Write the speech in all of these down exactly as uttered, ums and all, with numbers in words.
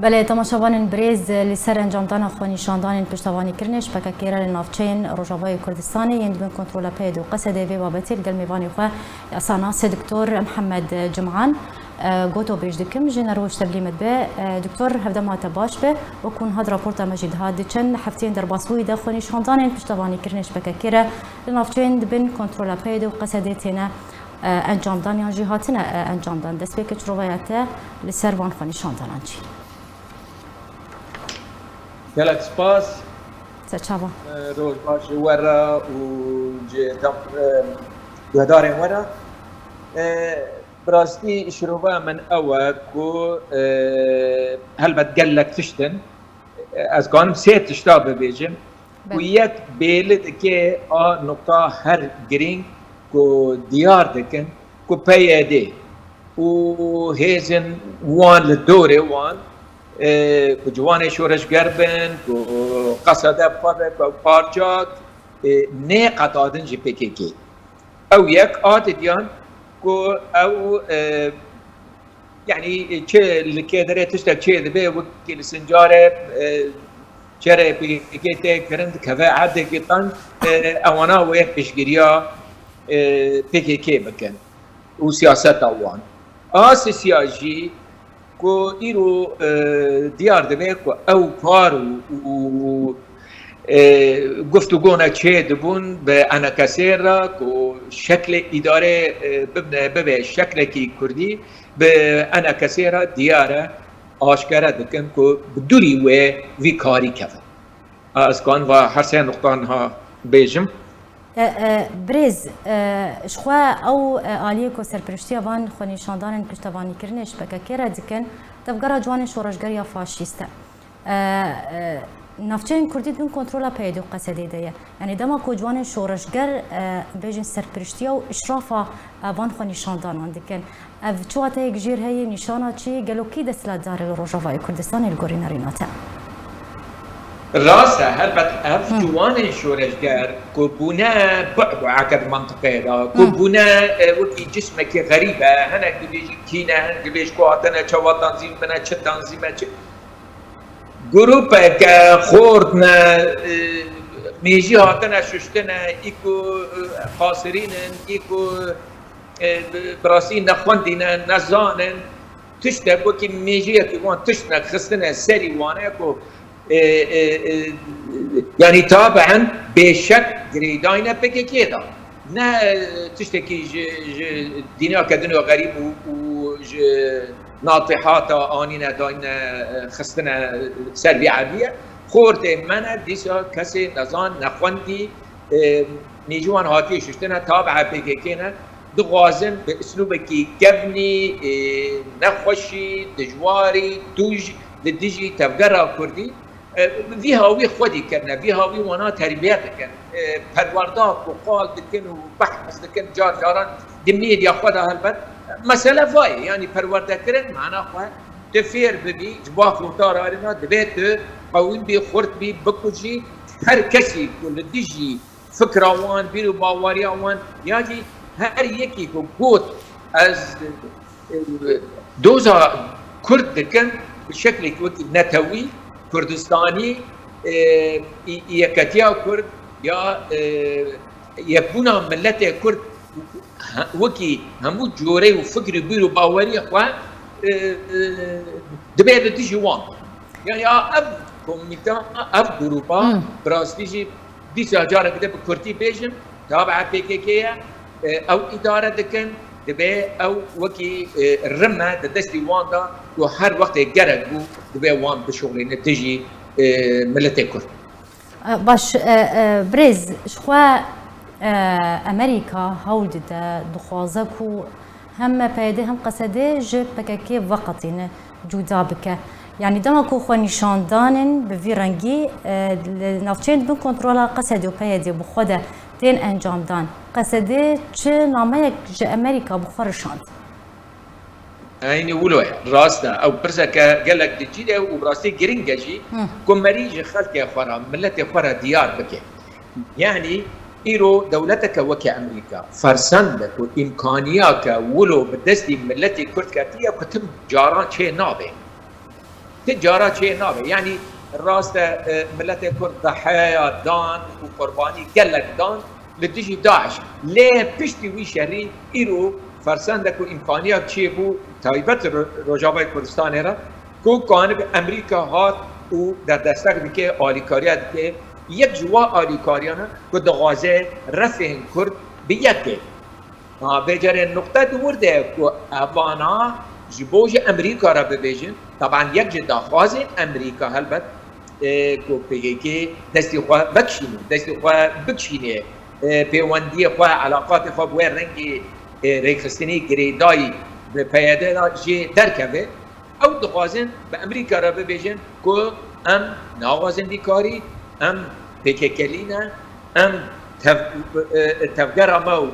Belê, temaşevanên birêz, li ser encamdana xwenîşandanên piştevanîkirinê ji P K K re li navçeyên Rojavayê Kurdistanê yên di bin kontrola P Y D û Q S D'ê vê babetê li gel mêvanê xwe yasana sê Doktor Mihemed Cim'an, e, goto bêj dikim, ji nerwêj tevlî me dibe. E, Doktor, hevdema te baş be. Wekû niha di raporta me jî dihat, di çend hefteyên derbasbûyî de xwenîşandanên piştevanîkirinê ji P K K re li navçeyên di bin kontrola P Y D û Q S D'ê têne e, encamdan yan jî hatine, e, encamdan. Destpêkê çirovaya te li ser van xwenîşandanan çi? Gelek spas. Te çawa? E, roj baş ji we re û ji tam, e, guhdarên we re. E, bi rastî şirova min ew e ku, e, helbet gelek tişt in. Ez kanim sê tişta bibêjim. Belê. Ku yek bêli dike a nuqta her girîng ku diyar dikin ku P Y D û hêzên wan li dorê wan, e, ku ciwanê şoreşger bin, ku Q S D bi xwe ve, ku parçak, e, nêqetadin ji P K K. Ew yek a didiyan ku ew, e, Yanî, çi li kê derê tiştek çê dibe, wekî li Sincarê, e, çerê P K K tê kirin, dikeve erdekî qenc, e, ewana wê piştgiriya, e, P K K bikin û siyaseta wan. A sisiya jî ku îro, e, diyar dibe ku ew kar û, û, e, guftûgona çê dibûn bi enekesê re ku şeklê îdarê, e, bibne, bibe şeklekî kurdî, bi enekesê re diyar e, aşkere dikin ku bi dûrî wê vî karî kevin. Ez kan va her sê nuqta niha bêjim. E, e, birêz, e, ji xwe ew, e, aliyê ku serpiriştiya van xwenîşandanên piştevanîkirinê ji P K K re dikin, Tevgera Ciwanên Şoreşger ya faşîst e. E, e, navçeyên Kurdî di bin kontrola P Y D û Q S D'ê de ye. Yanî dema ku ciwanên şoreşger, e, bêjin serpiriştiya û îşrafa, e, van xwenîşandanan dikin. Ev çi wateyek jêr heye, nîşana çi? Gelo kî desthilatdar e li Rojavayê Kurdistanê li gorî nerîna te? Rast e, helbet ev Hı. ciwanên şoreşger ku bûne bu'bu'eke di mentiqeyê de, ku Hı. bûne, e, wekî cismekî xerîb e, hinek dibêjin kî ne, hinek dibêjin ku hatine çawa tanzîm bine, çi tanzîm e, çi grûpeke xort ne, e, mêjî hatine şuştine, î ku, e, qasirîn in, î ku, e, bi, bi rastî nexwendî ne, nezan in. Tiştek wekî mêjiyekî wan tiştek xistine serî wan e ku, e, e, e, yanî tabi'en bêşek girêdayî ne P K K de. Ne, e, tiştekî ji, ji dinyake din û xerîb û, û ji natihata anîne dayne, e, xistine ser vî erdî ye. Xortê me ne, dîsa kesê nezan, nexwendî, e, mêjû wan hatiye şuştine, tabi'e P K K ne, dixwazin bi uslûbekî kevnî, e, nexweşî, dijwarî, tûj li dijî tevgera Kurdî, e, vî hawî xwedî kirine, vî hawî wana terbiye dikin, e, perwerda ku qal dikin û behs dikin, car caran di medya xwe de helbet mesele vayê, yanî perwerdekirin mana xwe tu fêr bibî, ji bax û tararîna divê tu qewîn bî, xurt bî, bikujî, her kesî ku li dijî fikra wan, bîr û baweriya wan, ya jî her yekî ku got ez, e, doza Kurd dikim, bi şeklekî wekî netewî, Kurdistanî, e, î-, yeketiya Kurd ya, e, yekbûna miletê Kurd, he-, wekî hemû corê û fikr û bîr û baweriya xwe, e, e, dibe li dijî wan. Yani ya ev komîta, ev grûpa Hmm. bi rastî jî dîsa careke de bi kurtî bêjim, tabi'a P K K ye, e, ew îdare dikin, dibe ew wekî, e, rim e di destî wan de ku her wextê gerek bû dibe wan bişuxulîne dijî, e, miletê Kurd. E, baş, e, e, birêz, ji xwe, e, Amerîka hewl dide, dixwaze ku hem P Y D hem Q S D ji P K K veqetîne, cuda bike. Yanî dema ku xwenîşandanên bi vî rengî, e, li navçeyên di bin kontrola Q S D û P Y D bi xwe de tên encamdan, Q S D çi nameyek ji Amerîka bi xwe rişand? Eynî wilo ye, rast e. Ew pirseke gelek di cî de û bi rastî giring e jî Hı. ku merî ji xelkê xwe re, miletê xwe re diyar bike. Yanî îro dewleteke weke Amerîka fersende ku îmkaniyake wilo bi destî miletê Kurd ketiye ku tim caran çê nabe. Ti cara çê nabe. Yanî rast e, e, miletê Kurd deheya dan û qurbanî gelek dan li dijî DAIŞ. Lê piştî wî şerî îro fersendek û îmkaniyek çêbû, taybet Ro-, Rojavayê Kurdistanê re, ku kanib Amerîka hat û de destek dike, alîkariya dike. Yek ji wa alîkariyana ku dixwaze refên Kurd bi yek ke. Ha, vê carê nuqte di wir de ye ku evana ji bo ji Amerîka re bibêjin, teban yek ji daxwazên Amerîka helbet, e, ku P K K destê xwe vekişîne, destê xwe bikişîne, e, pêwendiyê xwe, elaqatê xwe bi wê rengê, e, rêxistinê girêdayî bi P Y D re jê derkeve. Ew dixwazin bi Amerîka re bibêjin ku em naxwazin vî karî, em P K K'lî ne, em tev-, e, tevgera me û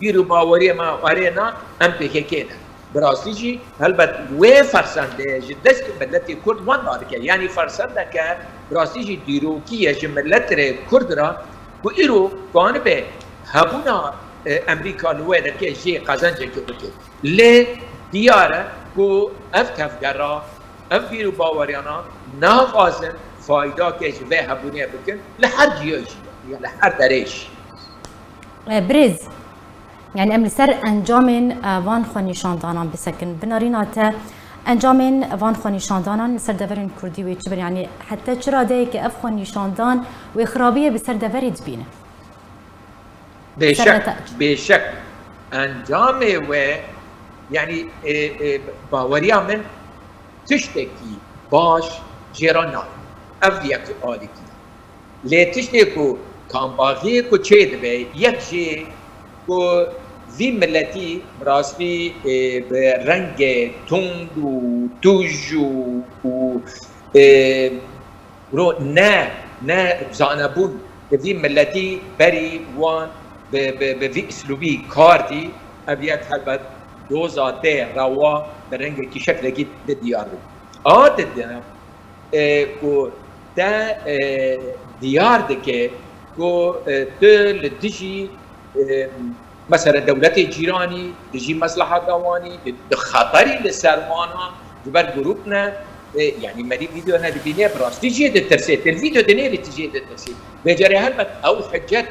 bîr û baweriya me erê ne, em P K K ne. Bi rastî jî helbet wê fersendê ji destê miletê Kurd wenda dike. Yanî fersendeke bi rastî jî dîrokî ye ji miletê Kurd re ku îro kanibe hebûna, e, Amerîka li wê derkê jê qezencekê bike. Lê diyar e ku ev tevgera, ev bîr û baweriyana naxwazin faydake ji vê hebûnê bikin li her ciyê jî, ya li her derê jî. E, birêz, yanî em li ser encamên, e, van xwenîşandanan bisekin. Bi narîna te encamên van xwenîşandanan li ser deverên kurdî wê çi bin? Yanî heta çi radeyê ke ev xwenîşandan wê xirabiyê bi ser deverê dibînin? Bêşek, bêşek. Encamê we, yanî, e, e, baweriya min tiştekî baş jê re nayê. Ev yek alîkî. Lê tiştê ku kambaxiyê ku çêdibe, yek jê ku vî miletî bi rastî, e, bi rengê tund û tûj û, û, e, Ro ne, ne zanebûn di vî miletî berî wan bi, bi, bi vî îslûbî kar dî, ev yek helbet doza te rewa bi rengekî şeklekî di diyar bû. A dide, e, ku te, e, diyar dike ku, e, tu li dijî, e, Mesela dewletê cîranî, dijî meslehata wanî, di, di xeterî li ser wana, ji ber grûp ne, e, yanî merî vîdeo nedibîne, bi rastî jê ditirsê, tu li vîdeo dinêrî tu jê ditirsî. Vê carê helbet ew hicet,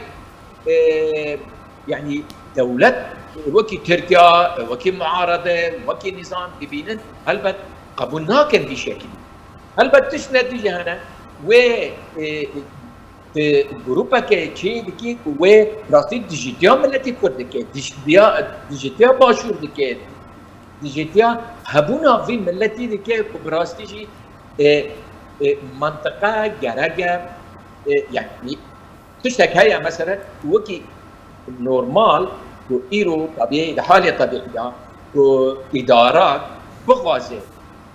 e, yanî dewlet wekî Tirkiya, wekî muarede, wekî nîzam dibînin, helbet qebûl nakin vî şekilî. Helbet tişt ne dijî hene, wê, e, Di grûpeke çê dikî ku wê rastî dijîtiya miletî Kurd dike, dijîtiya, dijîtiya Başûr dike, dijîtiya hebûna vî miletî dike ku bi rastî jî, e, e, mentiqe gerek e, e, yanî tiştek heye, meselen, wekî normal ku îro tebî, di halê tebîî de ku îdarak bixwaze,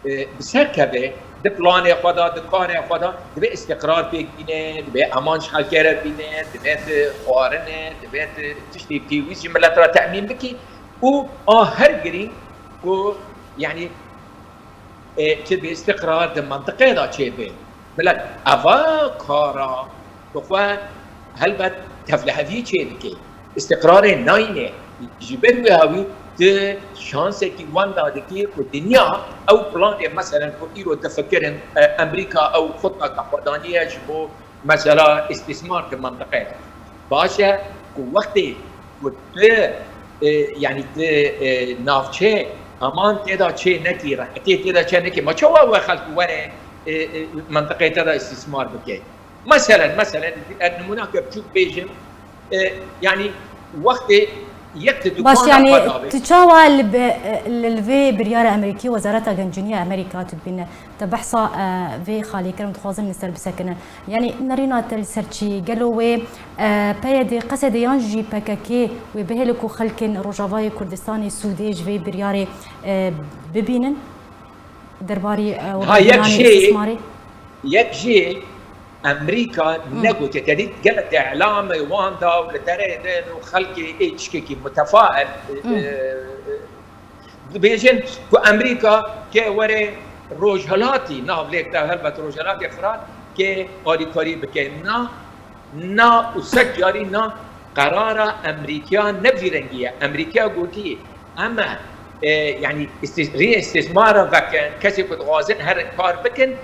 e, bi ser keve, di planê xwe de, di karê xwe de, divê îstiqrar pêk bîne, divê eman ji xelkê re bîne, divê tu xwarine, divê tu tiştê pêwîst ji milet re temîn bikî û a her girîng ku, yanî, e, tu bi îstiqrar di mentiqê de çêbe. Milet eva kara bi xwe helbet tevlihevî çêdike. Îstiqrarê nayîne. Ji ber wê hawî tu şansekî wenda dikî ku dinya ew planê, meselen, ku îro difikirin, e, Amerîka ew xutbeke xwe daniye ji bo mesela îstîsmar di mentiqê de. Baş e ku wextê ku tu, e, yanî tu, e, navçe eman tê de çê nekî, rehetê tê de çê nekî, ma çawa we xelk were, e, e, mentiqê te de îstîsmar bike? Meselen, meselen, ez nimûneke biçûk bêjim, e, yanî wextê yek ti Baş, dukana yanî xwe dabe. Tu çawa li bi-, li, li vê biryara Amerîkî, Wezareta Gencînî ya Amerîka tu dibîne? Te behsa, e, vê xalê kir, em dixwazin li ser bisekinin. Yanî nerîna te li ser çi? Gelo wê, e, P Y D, Qesedê yan jî P K K wê bihêle ku xelkên Rojavayê Kurdistanê sûdê ji vê biryarê, e, bibînin? Derbarî, e, Ha, yek webînanê jî, îstîsmarê? Yek jî Amerîka Hı. negotiye. Te dît gelek îlamê wan da û li derê din û xelkê ê tiştekî mutefail, e, Hı. e, e, dibêjin ku Amerîka ke were rojhilatî, nav lêk de helbet rojhilatê Firat ke alîkarî bike. Na, na û sed carî na, qerara Amerîka ne vî rengî ye. Amerîka gotî, em e e, yanî îstî-, rê îstîsmara vekin, kesê ku dixwazin herin kar bikin,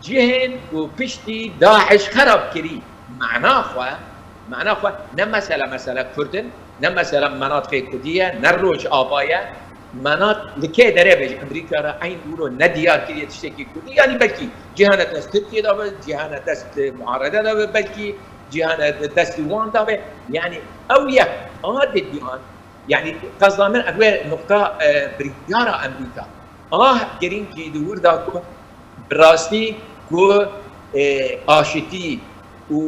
cihên ku piştî DAIŞ xerab kirî, mana xwe, mana xwe ne mesela, mesela Kurd in, ne mesela menatxê Kurdî ye, ne Rojava ye, menat li kê derê be ji Amerîka re eyn wilo ne diyar kiriye tiştekî Kurdî, yanî belkî cihane dest Tirkiye de be, cihane dest muarede de be, belkî cihane destî wan de be. Yanî ew yek a didiyan, yanî qezda min ev wê nuqta, e, biryara Amerîka. A girîngî di wir de ku bi rastî ku, e, aşitî û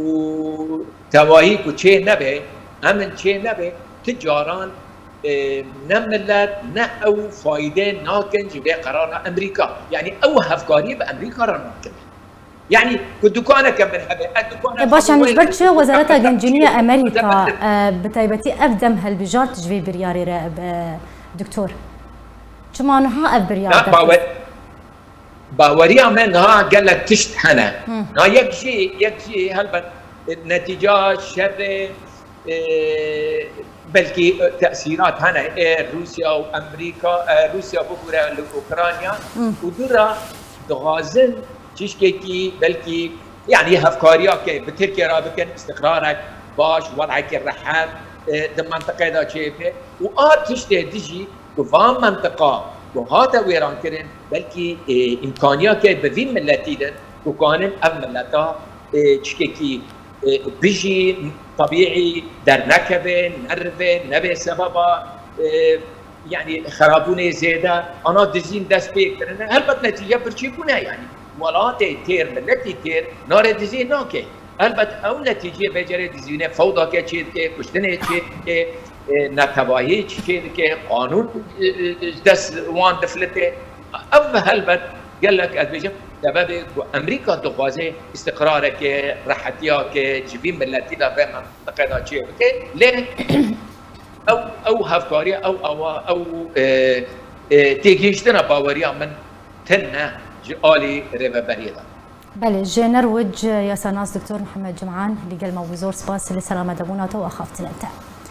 tevahî ku çê nebe, emin çê nebe, ti caran, e, ne milet ne ew fayde nakin ji vê qerara Amerîka. Yanî ew hevkariyê bi Amerîka re nakin. Yanî ku dukaneke min hebe, ez dukaneke E, baş, min yanî ji wê ber çi Wezareta Gencînî ya Amerîka, e, bi taybetî ev dem hilbijart ji vê biryarê re, e, doktor? Çima niha ev biryar Na, derxist? bawer-, baweriya me niha gelek tişt hene. Hı. Na yek jî, yek jî helbet netîca şerê, e, belkî, e, tesîrat hene. E, Rûsya û Amerîka, e, Rûsya bibûre li Ukrayna Hı. û dû re dixwazin tiştekî belkî, yanî hevkariyake bi Tirkiye re bikin, îstiqrarek baş, wedekî rehet, e, di mentiqê de çêbe û a tiştê dijî ku van mentiqa ku hate wêrankirin, belkî, e, îmkaniyeke bi vî miletî din ku kanin ev mileta, e, çikekî, e, bijî, tebîî dernekeve, nerive, nebe sebeba, e, yanî xerabûnê zêde, ana dizîn dest pê kirine. Helbet netîce birçî bûne, yanî welatê têr, miletî têr nare dizî nake. Helbet ew netîceyê becerê dizîne fewdake çê dike, kuştinê çê dike, e, netewahî çê dike, qanûn, e, e, ji dest wan diflite. Ev helbet gelek, ez bêjim, sebebê ku Amerîka dixwaze îstiqrareke, rehetiyake ji vî miletî de vê mentiqe de çê bike. Lê ew, ew hevkariya, ew awa, ew, e, e, têgihiştina baweriya min tune ji alî rêveberiyê de. Belê, ji Norwec, yasanas Doktor Mihemed Cim'an li gel me bû, zor spas li selamete bûna te û axaftina te.